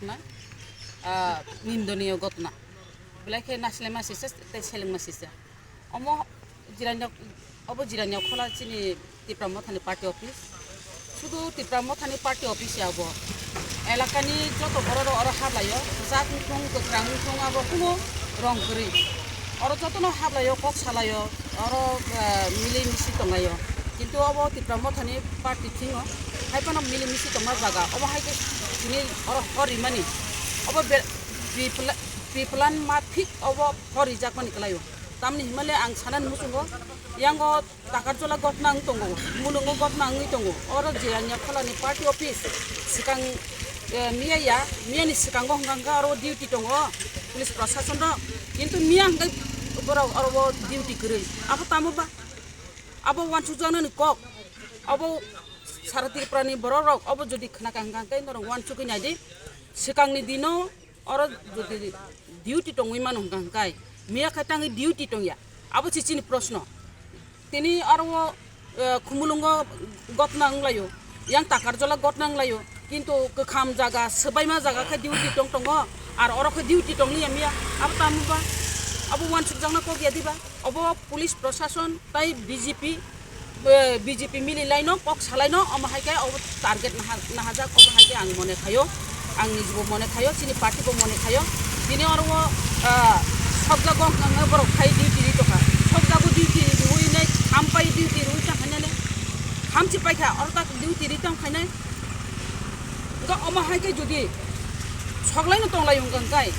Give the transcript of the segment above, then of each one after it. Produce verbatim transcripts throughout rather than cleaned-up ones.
Na, ah, nindoniyo ghotna. Belai khe nasilema sisa tei selengma sisa. Omo jiranya, obo jiranya khola chini Tipra Mothani party office. Sudu Tipra Mothani party office ya obo. Elakani joto borok rok oro hablaio. Jat wngthung, kwkhrang wngthung, abo kuno rong kwrwi. Oro jotono hablaio, kok salaio, oro, ah, mili misi tonglaio. Kintu obo Tipra Mothani party thingo, hai phano mili misi tongma jaga. Obo hai khe tini oro hor rimani. Obo be-, bipla-, biplan ma thik obo hor rijakmani kwlaio. Tamni himale ang sanani muchungo, yango Takarjola gotna wng tongo, mulungo gotna wngwi tongo. Oro jiranya kholani party office swkang, eh, miya ya, miyani swkango hwnkha hwnkha oro duty tongo police prosason rok. Kintu miya hwnkhe borok oro o duty kwrwi. Abo tamo ba? Abo uansukjaknani kok. Abo sara Tripurani borok rok obo jodi khwnakha hwnkha hwnkhe norok uansukwi naidi. Swkangni dino oro jodi duty tongwi mano hwnkha hwnkhe, miya khe tangwi duty tongya? Abo se chini proshno. Tini oro o, eh, Khumulwngo gotna wnglaio, yang Takarjola gotna wnglaio, kintu kwkham jaga, swbaima jaga khe duty tong tongo, ar oro khe duty tongliya miya, abo tamo ba? Abo uansukjakna kok ya diba? Obo police prosason tai B J P, eh, B J P mili laino, kok salaino, omo hai khe obo target naha-, nahajak, obo hai khe ang mone khaio, ang nijibo mone khaio, chini party bo mone khaio. Tini oro o, ah, sokjago hwnkha hwnkhe borok phai duty ri tongkha, sokjago duty riwi nai, hampai duty riwi tongkha nene, hamchi paikha, oro tak duty ri tongkha nai. Hwnkhe omo hai khe jodi soklaino tonglaio hwnkha hwnkhe,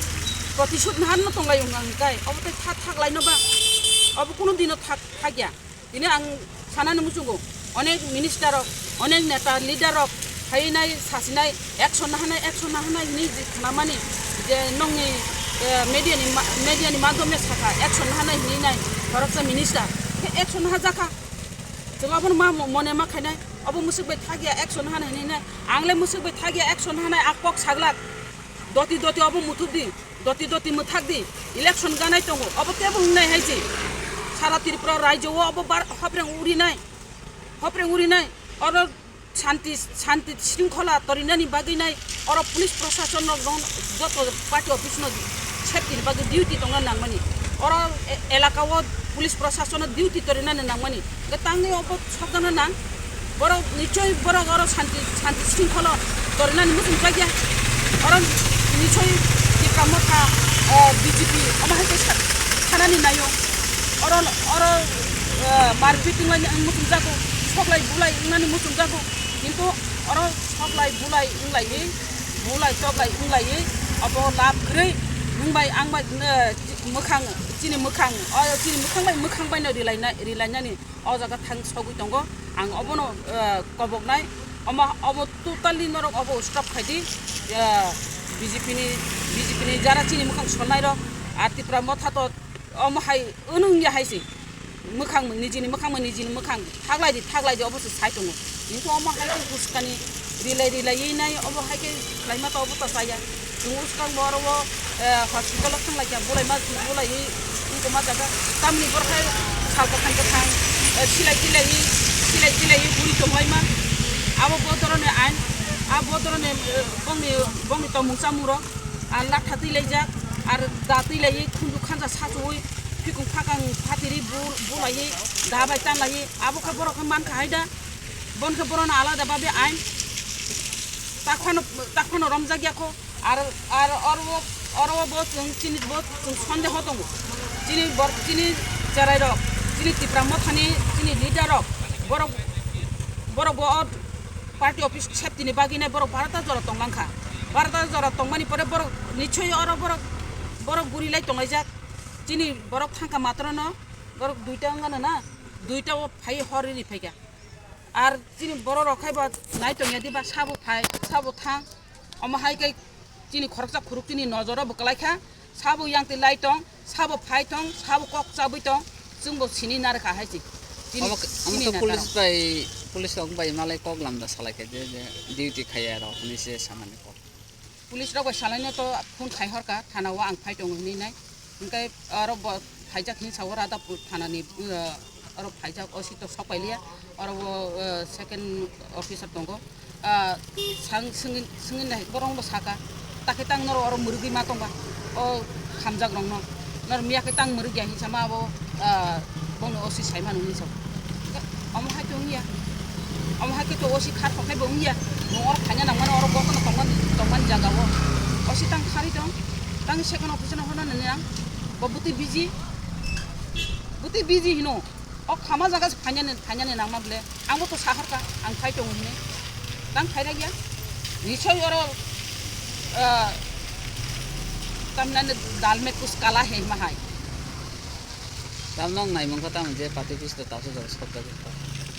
protisud naharno tonglaio hwnkha hwnkhe, obo tei tha thaklaino ba? Obo kuno dino thak-, thakya. Tini ang sanani muchungo, onek minister rok, onek neta leader rok phainai, sasinai, action nahanai, action nahanai hinwi je khnamani je nongni, eh, media ni ma-, media ni madhyome sakha, action nahanai hinwi nai khoroksa minister. Khe action nahajakha. Chwng abono ma mo-, mone ma khainai. Obo mwswk bai thakya action nahanai hinwi nai. Ang le mwswk bai thakya action nahanai, a kok saglak. Doti doti obo muthubdi, doti doti mwthakdi, election ganai tongo, obo kebo wngnai hai se. Sara Tripura rajyo o obo bar-, hopreng urinai, hopreng urinai, oro shanti, shanti shringkhola torinani bagwi nai, oro police proshashan rok joto party office no safety ni bagwi duty tongna nangmani, oro e-, elaka o police proshashan no duty torinani nangmani. Hwnkhe tangwi obo sokjakna nang. Borok nichoi borok oro shanti, shanti shringkholo torinani muchungjakya. Oro nichoi Tipra Motha, eh, B J P omo hai khe sa-, sanani naio. Oro, oro, eh, marpit wnglai muchungjago, soklai bulai wngnani muchungjago. Kintu oro soklai bulai wnglaiwi, bulai toklai wnglaiwi obo lab kwrwi nwng bai ang bai, eh, mwkhang, chini mwkhang, o chini mwkhang bai mwkhang baino rilaina-, rilainani. O jaga thang sogwi tongo. Ang obono, eh, koboknai. Omo, obo totally norok obo stop khaidi. Eh, B J P ni, B J P ni jara chini mwkhang solnai rok. Ar Tipra Motha to omo hai wnung ya hai se. Mwkhang nijini mwkhang, nijini mwkhang. Thaglai di, thaglai di, obo se sai tongo. Kintu omo hai khe uskani rilai rilai nai, obo hai khe khlaima to obo to chaya. Chwng uskang bo oro o, eh, hospital o thang lai kha, bulai ma, bulai wngkoma jaga. Tamni borok hai sal kwthang kwthang, eh, silai tilai, silai tilai buri tong lai ma. Abo bodoro ni ain, abo bodoro ni, eh, bongni, bongni tongmung chamung rok, ar latha twi lai jak, ar da twi lai, khunju khanja sachuwi, phikung phakang phatiri bu-, bulai, da bai tan lai, abo khe borok khe man kha hai da, bon khe borok no alada babe ain, tak phano, tak phano romjak ya kho. Ar, ar oro, oro bo chwng chini bo chwng sondeho tongo. Chini bor-, chini cherai rok, chini Tipra Mothani chini leader rok, borok, borok bo o party office safety ni bagwi nai borok barata jora tong lang kha. Barata jora tongmani pore borok nichoi oro borok, borok guri lai tong lai jak. Chini borok thang kha matro no, borok duita wng gana na, duita o phai hor ri phai kha. Ar chini borok rok khai ba nai tong ya di ba sabo phai, sabo thang. Omo hai khe chini khoroksa khuruk chini nojoro bo kwlai kha. Sabo yang twi lai tong, sabo phai tong, sabo kok chabwi tong, chwng bo sini nar kha hai se. Chini, omo, omo chini to neta police rok bai, police rok bai malai kok lamda salai kha je, je duty khaiya rok hinwi se samani kok. Police rok bai salaino to phone khai hor kha, thana o ang phai tongo hinwi nai. Hwnkhe oro bo phaijak hinwi sa o Radhapur thanani, uh, oro phaijak, O C to sok pai liya, oro bo, uh, second officer tongo. Ah, sang swngwi, swngwi nai, borok bo saka, Takhe tang noro oro mwrwgwi ma tongba. O khamjak rokno. Nor miya khe tang mwrwgya hinsa ma abo, ah, bongni O C saimano hinsa. Omo hai tong ya. Omo hai khe to O C khar kokhe bo wngya. Nwng oro khaina nangmani oro bokono tongmani, tongmani jaga o. O C tang khari tong. Tang second officer no hona nani ang. Bo bwtwi busy. Bwtwi busy hino. O khama jaga se phainani, phainani nangma ble. Ang bo to sahorka, ang phai tongo hini. Tang phai ragya. Nisoi oro, ah, tamnani dal mein kuch kala hai ma hai. Tam nong nai mangkha tam je party office to tapsa jora sok jagwi.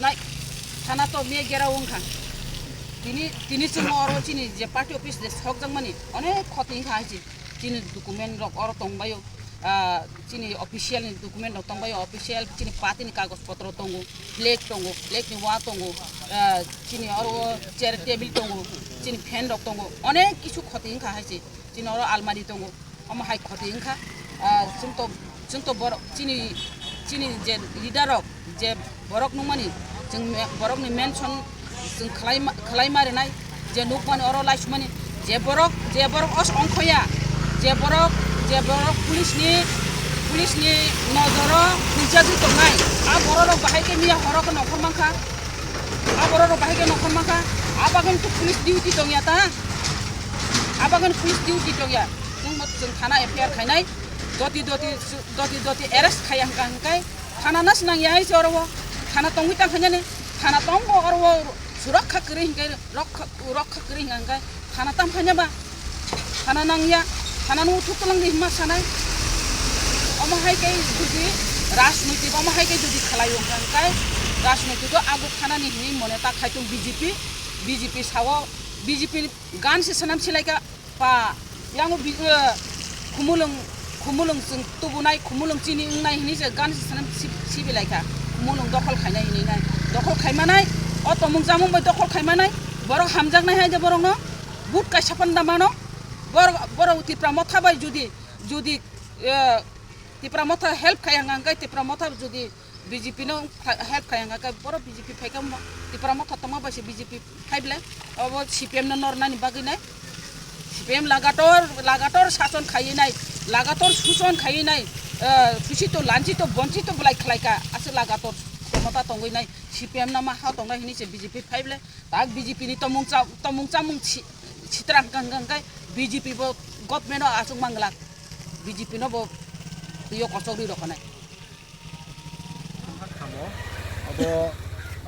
Nai, thana to miya gera wngkha. Tini, tini chwng oro chini je party office de sok jangmani, onek khoti wngkha hai se. Chini document rok oro tongbaio. Ah, chini official ni document rok tongbaio, official chini party ni kagoj potro tongo, flag tongo, flag ni wa tongo, ah, chini oro chair table tongo, chini fan rok tongo, onek kisu khoti wngkha hai se. Chini oro almari tongo, omo hai khoti wngkha. Ah, chwng to, chwng to borok chini, chini je leader rok je borok nungmani, chwng me-, borokni mention chwng khlai ma, khlai ma rinai, je nukmani oro laisumani, je borok, je borok os ongkhoya, je borok, je borok police ni, police ni nojoro huljagwi tongnai, a borok rok bahai khe miya horo khe nongkhor mankha, a borok rok bahai khe nongkhor mankha, a bagwi to police duty tongya ta, a bagwi police duty tongya, chwng bo chwng thana F I R khainai, doti doti, doti doti arrest khaiya hwnkha hwnkhe, thana nas nangya hai se oro o, thana tongwi tang khainani, thana tongo oro o, surakha kwrwi hwnkhe, rokha, rokha kwrwi hwnkha hwnkhe, thana tam khaina ba, thana nangya, thana no uthuk twlang di hwnma sanai. Omo hai khe jodi rajnoitik, omo hai khe jodi khlai wngkha hwnkhe, rajnoitik o ago thanani hwnwi mone ta khai tong B J P, B J P sao, B J P gan se sanam silaika. Pa, yango bi-, eh, khumulwng, khumulwng chwng tubunai, khumulwng chini wngnai hini se gan se sanam si-, sibilai kha. Khumulwng dokhol khainai hini nai. Dokhol khaimanai, o tomung chamung bai dokhol khaimanai, borok hamjaknai hai de borokno, but kaisa panda mano, borok, borok Tipra Motha bai judi, judi, eh, Tipra Motha help khai hwnkha hwnkhe Tipra Motha judi B J P no kha-, help khai hwnkha khe borok B J P phai khe mo-, Tipra Motha tongma bai se B J P phai ble obo C P M no nor nani bagwi nai. C P M lagator, lagator sason khaiwi nai, lagator suson khaiwi nai, eh, susito, lanchito, bonchito belai khlai kha, aswk lagator khomota tongwi nai, C P M no ma ha tongnai hini se B J P phai ble, tak B J P ni tomung cha-, tomung chamung si-, sitra hwnkha hwnkha hwnkhe B J P bo government o aswk manglak, B J P no bo twiyo kochok rwi rokhanai. Khamo, abo,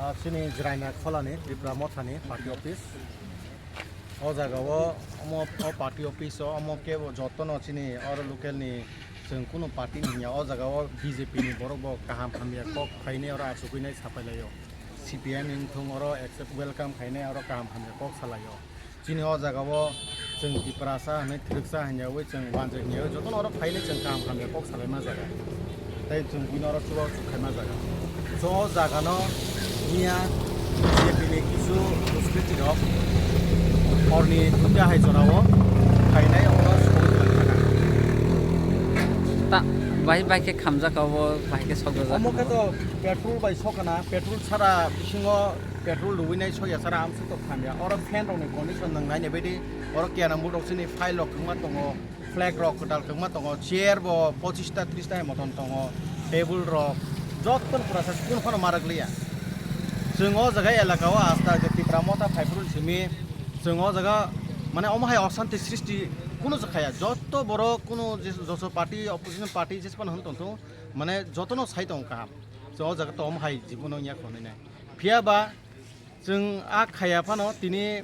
ah, chini Jraina Kholani Tipra Mothani party office. O jaga o, omo, o party office o, omo kebo jotono chini oro local ni chwng kunu party ni hinya. O jaga o B J P ni borok bo kaham hamya kok khainai oro achugwi nai sapai lai o. C P M wng thung oro accept welcome khainai oro kaham hamya kok salai o. Chini o jaga o chwng Tiprasa hinwi, Twrwksa hinyawi, chwng Wanjwi hinyawi, jotono oro phainai chwng kaham hamya kok salaima jaga. Tei chwng buino oro chuba chuk khaima jaga. So o jaga no miya B J P ni kisu duskriti rok horni duita hai jora o phainai, oro sogwi tongkha. Ta, bai, bai khe khamjak abo, bai khe sokjak. Omo khe to petrol bai sokana, petrol sara bisingo petrol rwinai soya sara amsuk tok thamya. Oro fan rokni condition nwng nainai baidi, oro kera murok chini file rok kwbangma tongo, flag rok kwtal kwbangma tongo, chair bo pochista trista hai moton tongo, table rok joto pura sa kunu phano marak liya. Chwng o jaga elaka o asta je Tipra Motha phaiphuru simi chwng o jaga mane omo hai osanti srishti kunu jakhaya, joto borok kunu je joso party, opposition party jesphano hwn tongthung, mane jotono sai tongo kaham. Chwng o jaga to omo hai jibono wngya khonwi nai. Phiya ba chwng a khaya phano tini,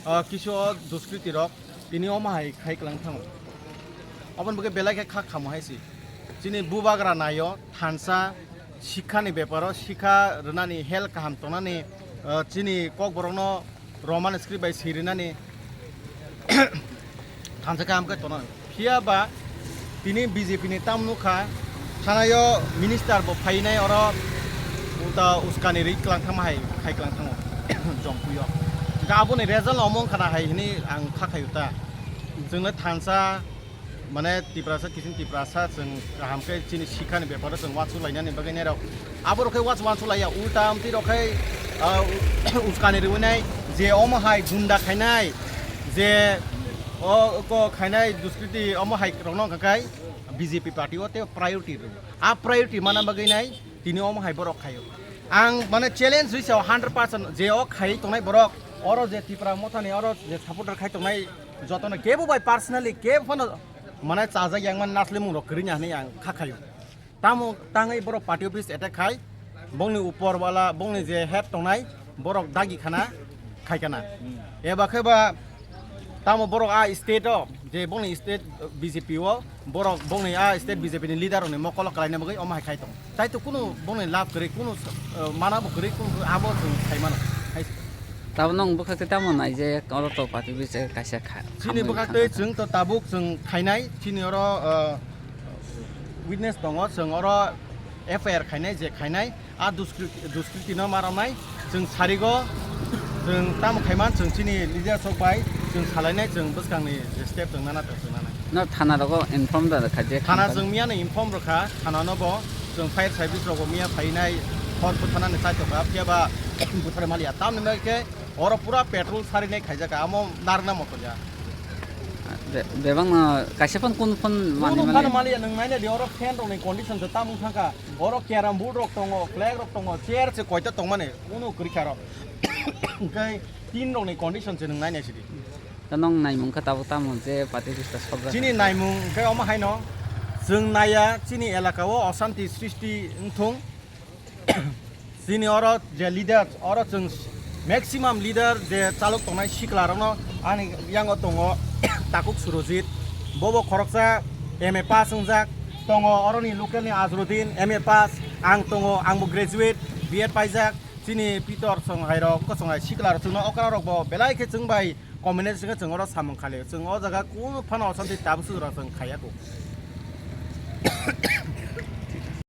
ah, kisu o duskriti rok tini omo hai khai kwlang thango. Aboni bagwi belai khe kha khamo hai se. Chini bubagra naio thansa sikha ni beparo, sikha rwnani, health kaham tongnani, ah, chini kokborokno Roman script bai swi rinani thansa kaham khe tongnani. Phiya ba tini B J P ni tam nukha, thanaio minister bo phainai oro uta uskani ri kwlang thangma hai khai kwlang thango Jompuio. Hwnkhe aboni result omo wngkha na hai hwnwi ang kha khaio ta. Chwngno thansa mane Tiprasa kiching Tiprasa chwng kaham khe chini sikhani beparo chwng uansuk lainani bagwi nairok. Abo rok khe uansuk uansuk laiya, ulta amtwi rok khe, ah, uskani rwinai je omo hai gunda khainai je O ko khainai duskriti omo hai rokno khakai B J P party o te priority rw. A priority mana bagwi nai tini omo hai borok khaio. Ang mane challenge hui sao hundred percent je o khai tongnai borok, oro je Tipra Mothani oro je supporter khai tongnai jotono kebo bai personally kebo phano mane chajak yang man nasle mung rok kwrwini hinwi ang kha khaio. Tamo tangwi borok party office attack khai, bongni upor wala, bongni je head tongnai, borok dagi khana, khai kana. Eba khe ba, tamo borok a state o, je bongni state B J P o, borok bongni a state B J P ni leader rokni mokolo kwlaina bagwi omo hai khai tong. Tai to kunu bongni lab kwrwi, kunu, eh, mana bo kwrwi, kunu abo chwng khai mano. Hai se. Tabo nwng bwkhak tei tamo nai je, oro to party office kaisa kha-, Chini khamwi bwkhak khana tei kha. Chwng to tabuk chwng khainai, chini oro, eh, witness tongo, chwng oro F I R khainai, je khainai, a duskri-, duskriti no ma romnai, chwng sarigo, chwng tamo khaiman, chwng chini leader sok bai, chwng salainai, chwng bwskangni je step chwng nana, chwng nanai. No thana rogo inform da kha je Thana khamkha. Chwng miyano inform rwkha, thana no bo, chwng fire service rogo miya phainai, hor bwtharnani chaitokha, phiya ba bwthar maliya, tamni bagwi khe oro pura petrol sarinai khaijaka, amo narwkna motor ya. Be-, bebak no kaisa phone kun phone mani Kunu mani. Phano maliya, nwng naina di oro fan rok ni condition se tamung thangkha. Oro carrom board rok tongo, flag rok tongo, chair se koita tongmani, kunu kwrwi kha rok. Hwnkhe tin rok ni condition se nwng naina sidi. Ta nwng naimung kha tabo tamo je party office ta sokjak. Chini naimung hwnkhe omo haino, chwng naiya chini elaka o osanti srishti wngthung. Chini oro je leader, oro chwng maximum leader je chalok tongnai sikla rokno ani yango tongo Takhuk Surojit, bobo khoroksa M A pass wngjak, tongo oroni local ni Azrudin M A pass, ang tongo, angbo graduate, B Ed paijak, chini Pitor Songhai rok, wngkha Songhai sikla rok chwngno okra rok bo belai khe chwng bai combination khe chwng oro samung khali, chwng o jaga kunu phano osanti tabuk sujura chwng khaiya kho.